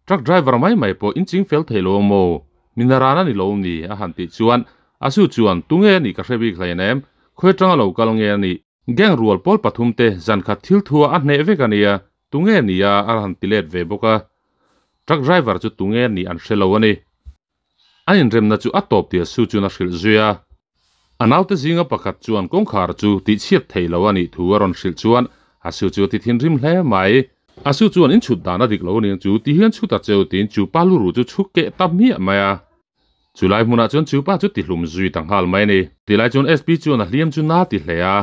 Truck driver mai mai pawh in ching fel thei lo maw? Mi naran a ni lo ni? a han tih chuan a su chuan Tunge a nih ka hre bik hleinem, khawi atanga lo kal nge a nih? Gang rual pawl pathum te zan khat thil thua a hneh vek a nia, tunge nia a han ti let ve bawk a. Truck driver chu tunge nih an hre lo a ni. An inremna chu a tawp tia Su chuan a hrilh zui a. A naute zinga pakhat chuan kawngkhar chu tihchhiat thei lo a nih thu a rawn hrilh chuan a Su chu a ti thinrim hle mai. A Su chuan inchhut dan a dik lo aniang chu ti hian chhut a cheu tiin chu pa lu ruh chu chhuk keh ta hmiah mai a. Chulai hmunah chuan chu pa chu tihlum zui ta nghal mai a ni. Tilai chuan SP chuan a hliam chu na ti hle a.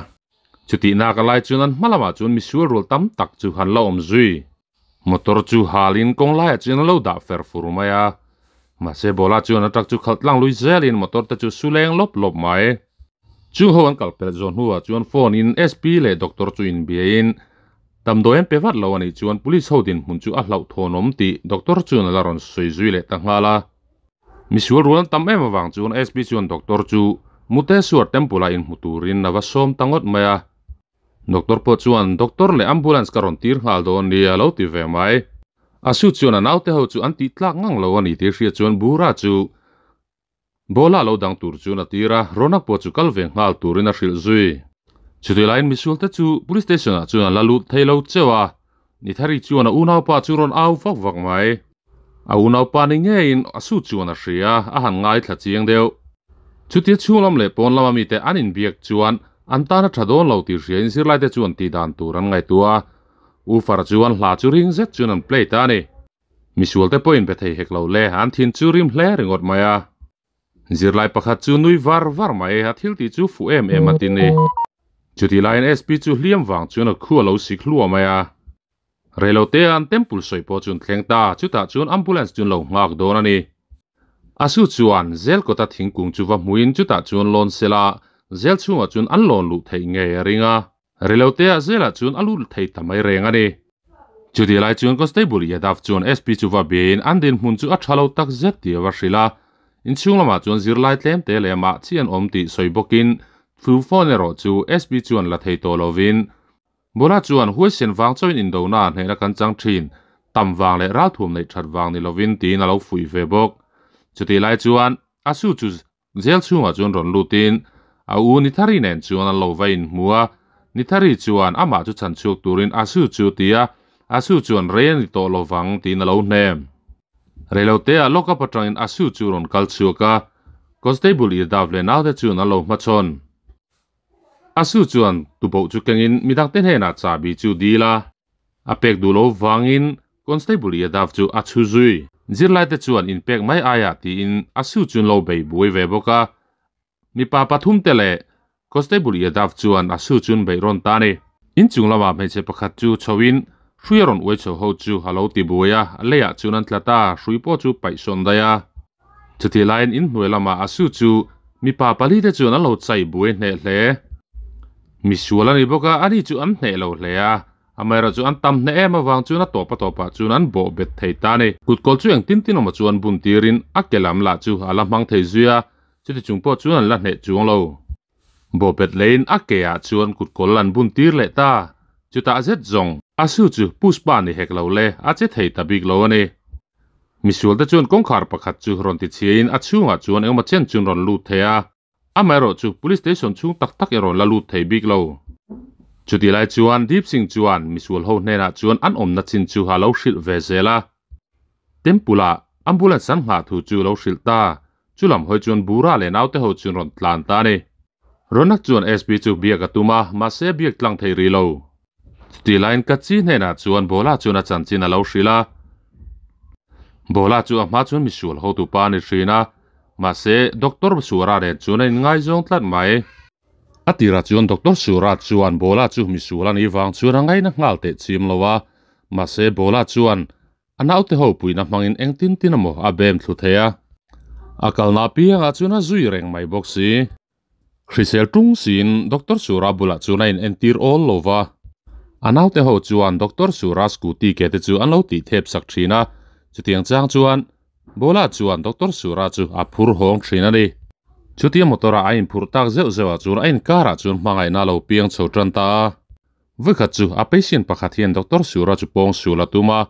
Chutih nak a lai chuan an hma lamah chuan misual rual tam tak chu han la awm zui. Motor chu halin kawng laiah chuan a lo dah fer fur mai a. Mahse Bola chuan a truck chu khalh tlang lui zelin motor te chu su leng lawp lawp mai. Chung ho an kal pelh zawh hnuah chuan phone in SP leh doctor chu inbiain damdawi an pe vat lo a nih chuan police ho dinhmun chu a hlauhthawn awm tih doctor chuan a la rawn sawi zui leh ta nghal a. Misual rual an tam em avang chuan SP chuan doctor chu Muteswar Temple ah inhmu turin a va sawm ta ngawt mai a. Doctor pawh chuan doctor leh ambulance ka rawn tir nghal dawn nia a lo ti ve mai. Asu chuan a naute ho chu an tih tlak ngang lo a ni tih hria chuan Bura chu Bola lo dang tur chuan a tir a, Ronak pawh chu kal ve nghal turin a hrilh zui. Chutih laiin misualte chu Police Station ah chuan an la lut thei lo cheuh a, Nithari chuan a unaupa chu rawn au vak vak mai. A unaupa ni ngeiin a su chuan a hria, a han ngaithla chiang deuh. Chutia chhunglam leh pawn lama mite an inbiak chuan an tan a tha dawn lo tih hriain zirlaite chuan tih dan tur an ngaihtuah a. Ufar chuan hla chu ring zet chuan an play ta a ni. Misualte pawhin be thei hek lo le, an thin chu rim hle ringawt mai a. Zirlai pakhat chu nui var var mai, a thil tih chu fuh em em a ti ni. Chutih laiin SP chu hliam vang chuan a khu a lo sik hluah mai a. Reilote an temple sawi pawh chu an thleng ta, chutah chuan ambulance chu an lo nghak dawn a ni. Asu chuan zel kawta thingkung chu va hmuin chutah chuan lawn sela, zel chhungah chuan an lawn luh theih ngei a ring a. Reiloteah zelah chuan a lut thei ta mai reng a ni. Chutih lai chuan Constable Yadav chuan SP chu va biain an dinhmun chu a tha lo tak zet tih a va hrilh a. Inchhung lamah chuan zirlai tlem te leh amah chi an awm tih sawi bawkin thu phone erawh chu SP chuan la thei tawh lovin Bola chuan huaisen vang chauhin indona a hnehna kan chang thin, tam vang leh ralthuam neih that vang ni lovin tiin a lo fuih ve bawk. Chutih lai chuan Asu chu Jail chhungah chuan rawn lutin a u Nithari nen chuan an lo va inhmu a, Nithari chuan amah chu chhan chhuak turin Asu chu ti a, Asu chuan rei a ni tawh lovang tiin a lo hnem. Reiloteah lockup atangin Asu chu rawn kal chhuak a, Constable Yadav leh naute chuan an lo hmachhawn. Asu chuan tuboh chu kengin midangte hnenah chahbi chu dil a, a pek duh lo vangin Constable Yadav chu a chhu zui. Zirlaite chuan inpek mai aiah tiin Asu chu an lo bei buai ve bawk a, mipa pathumte leh Constable Yadav chuan Asu chu an beih rawn ta a ni. Inchung lamah hmeichhe pakhat chu chhoin hrui a rawn uai chho ho chu a lo ti buai a, a leiah chuan an tla ta, hrui pawh chu paih sawn daih a. Chutih laiin inhnuai lamah Asu chu mipa pali te chuan an lo chai buai hneh hle. Misual a ni bawk a, ani chu an hneh lo hle a, amaherawh chu an tam hneh em avang chuan a tawp a tawpah chuan an bawh bet thei ta a ni. Kutkawl chu engtin tin awm chuan bun tirin a ke lam lah chu a la hmang thei zui a, chuti chung pawh chuan an la hneh chuang lo. Bawh bet leiin a ke ah chuan kutkawl an bun tir leh ta, chutah zet zawng Asu chu Pushpa ni hek lo le, a che thei ta bik lo a ni. Misual te chuan kawngkhar pakhat chu rawn ti chhiain a chhungah chuan engemaw chen chuan rawn lut thei a, amaherawh chu Police Station chhung tak tak erawh la lut thei bik lo. Chutih lai chuan Deep Singh chuan misual ho hnenah chuan an awmna chin chu a lo hrilh ve zel a, Temple ah ambulance an nghah thu chu lo hrilh ta, chu lam hawi chuan Bura leh naute ho chuan rawn tlan ta a ni. Ronak chuan SP chu biak a tum a, mahse biak tlang thei rih lo. Chutih laiin Kachi hnenah chuan Bola chuan a chanchin a lo hrilh a. Bola chu a hma chuan misual hotu pa a ni thin a, mahse Doctor Sura nen chuan a inngaizawng tlat mai. A tirah chuan Doctor Sura chuan Bola chu misual a nih vang chuan a ngaina nghal teh chim lo a, mahse Bola chuan A naute ho puihna hmangin engtin tin emaw a bem thlu thei a, a kalna apiangah chuan a zui reng mai bawk si. Hrisel tung siin Doctor Sura bulah chuan a inentir awl lo va. A naute ho chuan Doctor Sura scooty ke te chu an lo tih thep sak thin a, chutiang chang chuan Bola chuan Doctor Sura chu a phur hawng thin a ni. Chutia motor-a a inphurh tak zeuh zeuhah chuan a inkarah chuan hmangaihna a lo piang chho tan ta a. Vawikhat chu a patient pakhat hian Doctor Sura chu pawng sul a tum a,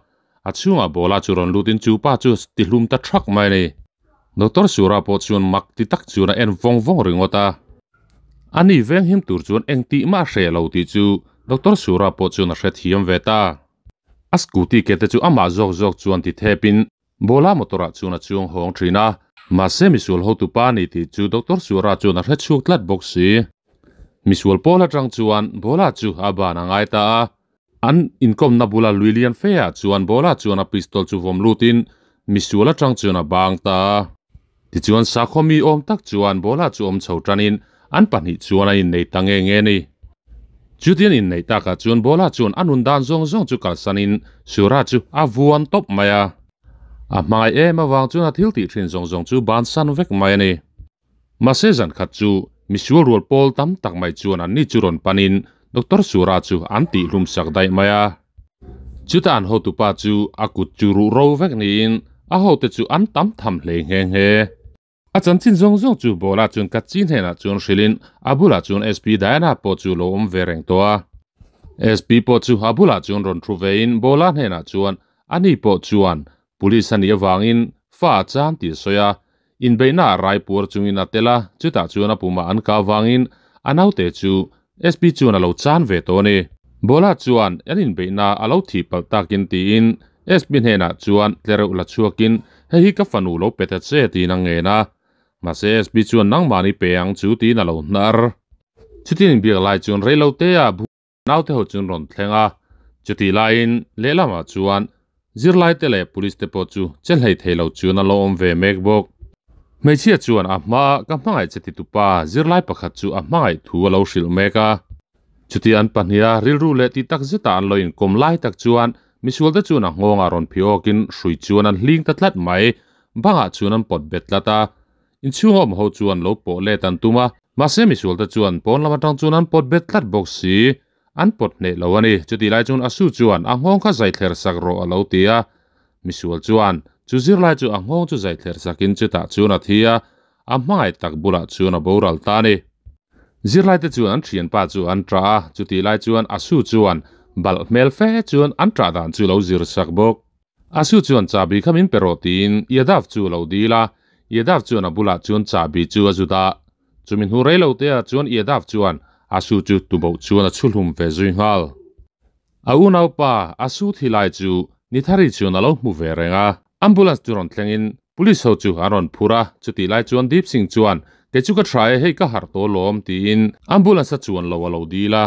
a chhungah bola chu rawn lutin chu pa chu ti hlum ta thak mai a ni. Doctor Sura pawh chuan mak ti tak chuan a en vawng vawng ringawt a. Ani venghim tur chuan engtih mah a hreh lo tih chu Doctor Sura pawh chuan a hrethiam ve ta. A scooty ke te chu amah zawk zawk chuan ti thepin Bola motor ah chuan a chuang hawng thin a, mahse misual hotu pa a ni tih chu Doctor Sura chuan a hre chhuak tlat bawk si. Misual pawl atang chuan Bola chu a ban a ngai ta a, an inkawmna bula lui lian fe ah chuan Bola chuan a pistol chu vawm lutin misual atang chuan a bang ta a. Tichuan sakhaw mi awm tak chuan Bola chu awm chho tanin an pahnih chuan a innei ta nge nge a ni. Chutian inneih takah chuan Bola chuan a nun dan zawng zawng chu kalsanin Sura chu a vuan tawp mai a. A hmangaih em avang chuan a thil tih thin zawng zawng chu bansan vek mai a ni. Mahse zan khat chu misual rual pawl tam tak mai chuan anni chu rawn panin Doctor Sura chu an tihhlum sak daih mai a. Chutah an hotupa chu a kut chu ruh ro vek niin a hote chu an tam tham hle nghe nghe. A chanchin zawng zawng chu Bola chuan Katchi hnenah chuan hrilhin a bulah chuan SP Diana pawh chu lo awm ve reng tawh a. SP pawh chu a bulah chuan rawn thu vein Bola hnenah chuan. Ani pawh chuan police a nih avangin fa a chan tih a sawi a, inbeihna ah rai puar chungin a tel a, chutah chuan a pumah an kah avangin a naute chu SP chuan a lo chan ve tawh a ni. Bola chuan an inbeihna a lo thih palh takin tiin SP hnenah chuan tlereuh la chhuakin hei hi ka fanu lo pe ta che tiin a ngen a, mahse SP chuan nangmahni pe ang chu tiin a lo hnar. Chutin inbiak lai chuan reilotea Naute ho chu an rawn thleng a, chutih laiin lehlamah chuan zirlaite leh police te pawh chu che hlei thei lo chuan a lo awm ve mek bawk. Hmeichhia chuan a hmaa ka hmangaih che titupa zirlai pakhat chu a hmangaih thu a lo hrilh mek a. Chutia an pahniha rilru leh tih tak zeta an lo inkawm lai tak chuan misualte chuan a nghawngah rawn phih awkin hrui chuan an hling ta tlat mai, bangah chuan an pawt bet tlat a. Inchhung awm ho chuan lo pawh let an tum a, mahse misualte chuan pawn lam atang chuan an pawt bet tlat bawk si. An pawt hneh lo a ni. Chutih lai chuan Asu chuan a nghawng kha zai thler sak rawh a lo ti a. Misual chuan chu zirlai chu a nghawng chu zai thler sakin chutah chuan a thi a, a hmangaih tak bulah chuan a boral ta a ni. Zirlaite chuan an thianpa chu an ṭah a, chutih lai chuan Asu chuan balh hmel fe chuan an ṭah dan chu lo zir sak bawk. Asu chuan chahbi kha min pe rawh tiin Yadav chu a lo dil a, Yadav chuan a bulah chuan chahbi chu a zut a. Chumi hnu rei lo te ah chuan Yadav chuan Asu chu tuboh chuan a chhuhlum ve zui nghal. A unaupa Asu thi lai chu Nithari chuan a lo hmu ve reng a. Ambulance chu rawn thlengin Police ho chu an rawn phur a, chutih lai chuan Deep Singh chuan kei chu ka tha e hei ka harh tawh lawm tiin ambulance a chuan lo a lo dil a.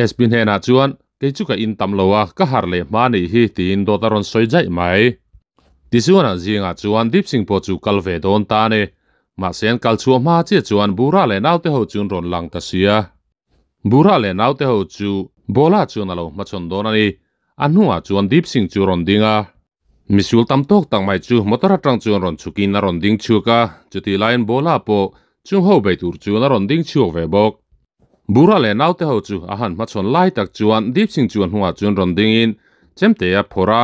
SP hnenah chuan Kei chu ka in tam lo a, ka harh leh hma nih hi tiin dawt a rawn sawi jaih mai. Tichuan an zingah chuan Deep Singh pawh chu kal ve dawn ta a ni. Mahse an kal chhuah hma chiah chuan Bura leh naute ho chu an rawn lang ta sia. Bura leh naute ho chu Bola chuan a lo hmachhawn dawn a ni. A hnungah chuan Deep Singh chu a rawn ding a. Misual tam tawk tak mai chu motor atang chuan rawn chhukin a rawn ding chhuak a, chutih laiin Bola pawh chung ho bei tur chuan a rawn ding chhuak ve bawk. Bura leh naute ho chu a han hmachhawn lai tak chuan Deep Singh chu a hnungah chuan rawn dingin chemte a phawrh a,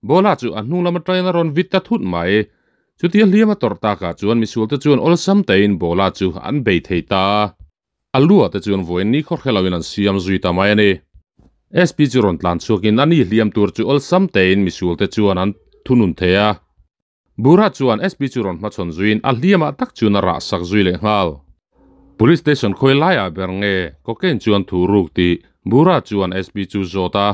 Bola chu a hnung lam atangin a rawn vit ta thut mai. Chutia hliam a tawrh takah chuan misualte chuan awlsam tein Bola chu an bei thei ta. A lu ah te chuan vawiin ni khawr hre loin an siam zui ta mai a ni. SP chu rawn tlan chhuakin a ni hliam tur chu awlsam tein misual te chuan an thunun thei a. Bura chuan SP chu rawn hmachhawn zuiin a hliamah tak chuan a rah sak zui leh nghal. Police station khawi laiah ber nge cocaine chuan thu ruk tih Bura chuan SP chu zawt a.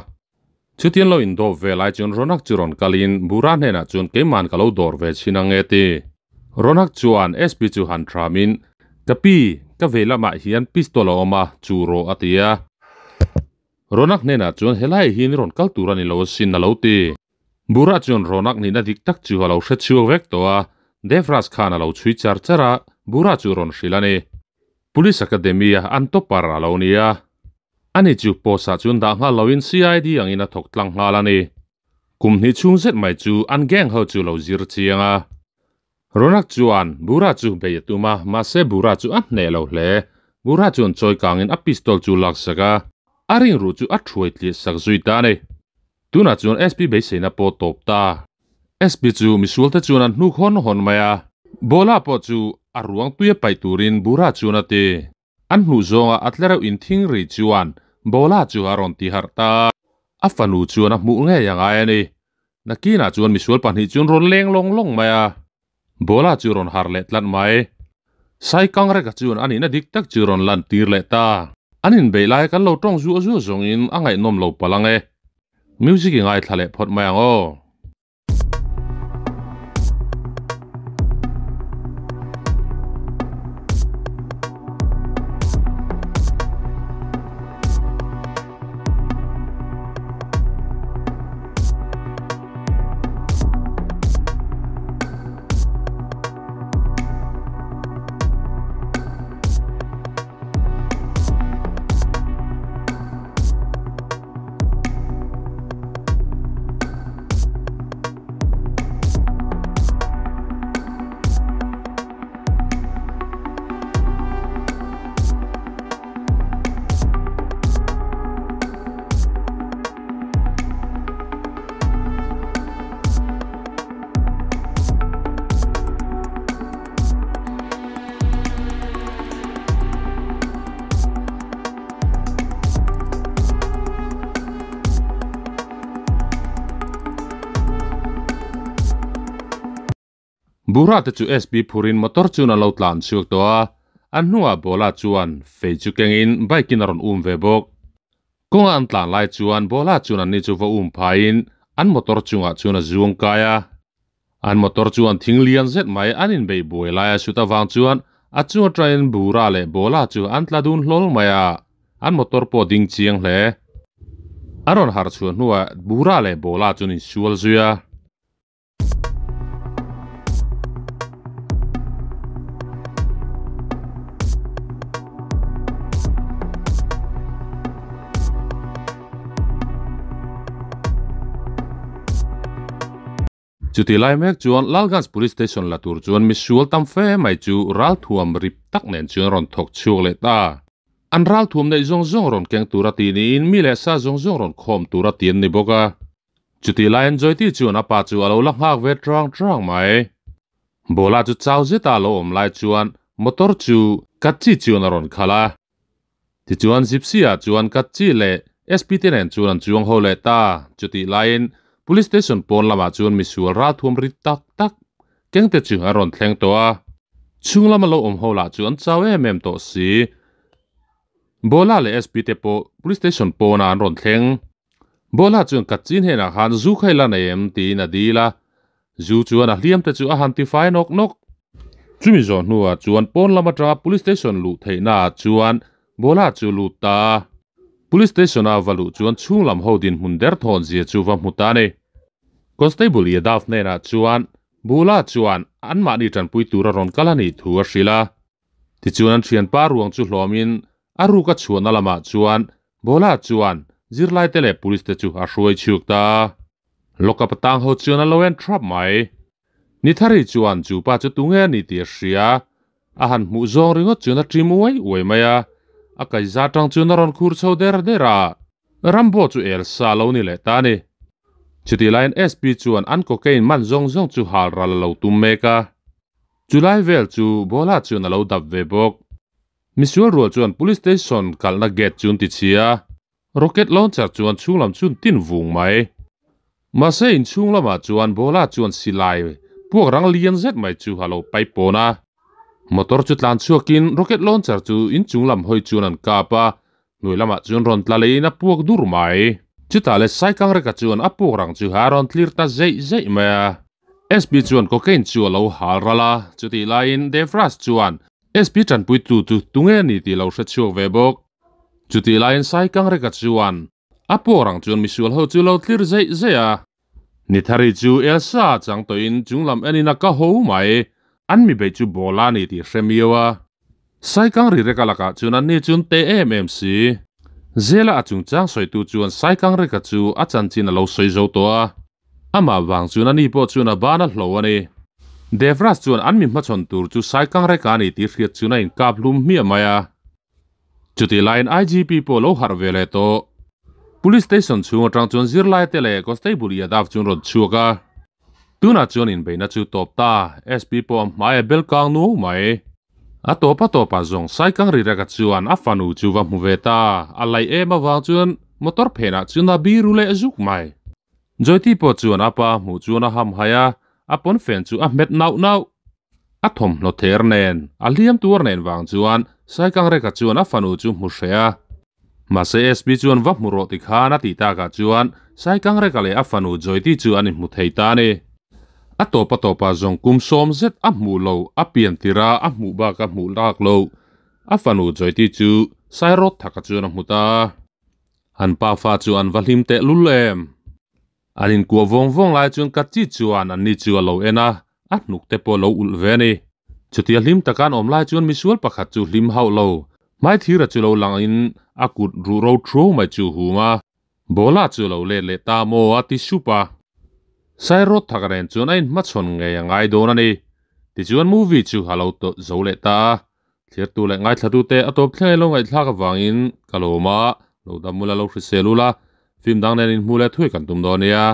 Chutian lo indawp ve lai chuan Ronak chu rawn kalin Bura hnenah chuan keiman ka lo dawr ve chhin ang e ti. Ronak chuan SP chu han thramin, Ka pi, ka vei lamah hian pistol a awm a, chu rawh a ti a. Ronak hnenah chuan helai hi ni rawn kal tur a ni lo asin a lo ti. Bura chuan Ronak nihna dik tak chu a lo hre chhuak vek tawh a, Devraj khan a lo chhui char char a, Bura chu rawn hrilh a ni. Police Academy a an topper a lo ni a. Ani chu post ah chuan dah nghal loin CID angin a thawk tlang nghal a ni. Kum hnih chhung zet mai chu an gang ho chu lo zir chiang a. Ronak chuan Bura chu bei a tum a, mahse Bura chu a hneh lo hle. Bura chuan chawi kangin a pistol chu lak sak a, a ringruh chu a thuai tliah sak zui ta a ni. Tunah chuan SP beiseina pawh tawp ta. SP chu misualte chuan an hnuk hawn hawn mai a. Bola pawh chu a ruang tui a paih turin Bura chuan a ti. An hmuh zawnga a tlereuh in thing ri chuan Bola chu a rawn ti harh ta. A fanu chuan a hmuh ngei a ngai a ni. Nakinah chuan misual pahnih chuan rawn leng lawng lawng mai a. Bola chu rawn harh leh tlat mai. Sai Kangreka chuan a nihna dik tak chu rawn lan tir leh ta. An inbeih lai kan lo tawng zuah zuah zawngin a ngaihnawm lo palh ang e. Music i ngaithla leh phawt mai ang aw. Bura te chu SP phurin motor chuan an lo tlan chhuak tawh a, an hnungah Bola chuan fei chu kengin bike in a rawn um ve bawk. Kawnga an tlan lai chuan Bola chuan anni chu va um phaiin an motor chungah chuan a zuang kai a. An motor chuan thing lian zet mai an inbeih buai lai a sut avang chuan a chung atangin Bura leh Bola chu an tla dun hlawl mai a, an motor pawh a ding chiang hle. An rawn harh chhuah hnuah Bura leh Bola chuan insual zui a. Chuti lai mek chuan Lalganj Police Station la tur chuan misual tam fe mai chu ralthuam rip tak nen chuan rawn thawk chhuak leh ta. An ralthuam neih zawng zawng rawn keng tura tih niin mi leh sa zawng zawng rawn khawm tura tih an ni bawk a. Chuti laiin Joyti chuan a pa chu a lo la nghak ve trang trang mai. Bola chu chau zeta a lo awm lai chuan motor chu Kacchi chuan a rawn khalh a. Tichuan Gypsy ah chuan Kacchi leh SP te nen chuan an chuang ho leh ta. Chutih laiin Police Station pawn lamah chuan misual ralthuam rit tak tak keng te chu an rawn thleng tawh a. Chhung lama lo awm ho lah chu an chau em em tawh si. Bola leh SP te pawh Police Station pawnah an rawn thleng. Bola chuan Kacchi hnenah khan zu kha i la nei em tiin a dil a. Zu chuan a hliam te chu a han tifai nawk nawk. Chumi zawh hnuah chuan pawn lam atanga Police Station luh theihna ah chuan Bola chu lut ta a. Police Station a va luh chuan chhung lam ho dinhmun derthawn zia chu va hmu ta a ni. Constable Yadav hnenah chuan Bola chuan anmahni tanpui tura rawn kal a nih thu a hrilh a. Tichuan an thianpa ruang chu hlawmin a ruk a chhuahna lamah chuan Bola chuan zirlaite leh police te chu a hruai chhuak ta a. Lockup atang ho chuan a lo en thrap mai. Nithari chuan chu pa chu tunge a ni tih a hria. A han hmuh zawng ringawt chuan a ṭim uai uai mai a. A kaiza tang chuan a rawn khur chho der der a. Rambo chu Elsa lo ni leh ta a ni. Chutih laiin SP chuan an cocaine man zawng zawng chu hal ral a lo tum mek a. Chulai vel chu Bola chuan a lo dap ve bawk. Misual rual chuan Police Station kalhna gate chu an ti chhia a, rocket launcher chuan chhunglam chu an tin vung mai. Mahse inchhung lamah chuan Bola chuan silai puak rang lian zet mai chu a lo pai pawn a. Motor chu tlan chhuakin rocket launcher chu inchung lam hawi chuan an kap a, hnuai lamah chuan rawn tla leiin a puak dur mai. Chutah le Saikang Reka chuan a puak rang chu a rawn tlir ta zeih zeih mai a. SP chuan cocaine chu a lo hal ral a, chutih laiin Devraj chuan SP tanpuitu chu tunge a ni tih lo hre chhuak ve bawk. Chutih laiin Saikang Reka chuan a puak rang chuan misual ho chu lo tlir zeih zeih a. Nithari chu Elsa a chang tawhin chunglam enin a ka ho mai, an mi beih chu Bola a ni tih hre miau a. Saikang ri reka lakah chuan anni chu an te em em si. Zela a chungchang sawitu chuan Saikang reka chu a chanchin a lo sawi zo tawh a. Amah vang chuan ani pawh chuan a ban a hlo a ni. Devraj chuan an mi hmachhawn tur chu Saikang reka a ni tih hriat chuan a inkap hlum hmiah mai a. Chutih laiin IGP pawh lo harh ve leh tawh. Police station chhung atang chuan zirlai te leh Constable Yadav chu an rawn chhuak a. Tunah chuan inbeihna chu tawp ta, SP pawh a hmai a bel kang nuau mai. A tawp a tawpah zawng Saikang Rireka chuan a fanu chu va hmu ve ta, a laih em avang chuan motor phenah chuan a biru leh zuk mai. Joyti pawh chuan a pa a hmuh chuan a hamhaih a, a pawnfen chu a hmet nauh nauh. A thawmhnaw ther nen, a hliam tuar nen vang chuan Saikangreka chuan a fanu chu hmu hreh a. Mahse SP chuan va hmu rawh ti khan a tih takah chuan Saikangreka leh a fanu Joyti chu an inhmu thei ta a ni. A tawp a tawpah zawng kum sawm zet a hmuh lo, a pian tirh a, a hmuh bak a hmuh lak lo. A fanu Joyti chu Sairawt thaka chuan a hmu ta. An pafa chu an va hlim tehlul em? An inkuah vawng vawng lai chuan ka chi chuan anni chu a lo en a, a hnuk te pawh a lo ulh ve a ni. Chutia hlim taka an awm lai chuan misual pakhat chu hlim hauh lo, hmaithira chu lo lang in a kut ruh ro thuau mai chu hum a, Bola chu a lo let leh ta maw a ti sup a. Sairawt thaka nen chuan a inhmachhawn ngei a ngai dawn a ni. Tichuan movie chu a lo tawlh zo leh ta a, Thirtu leh ngaithlatute a tawp thleng lo ngaihthlak avangin ka lawm a, lo dam ula lo hrisel ula, film dang nen inhmu leh thuai kan tum dawn nia.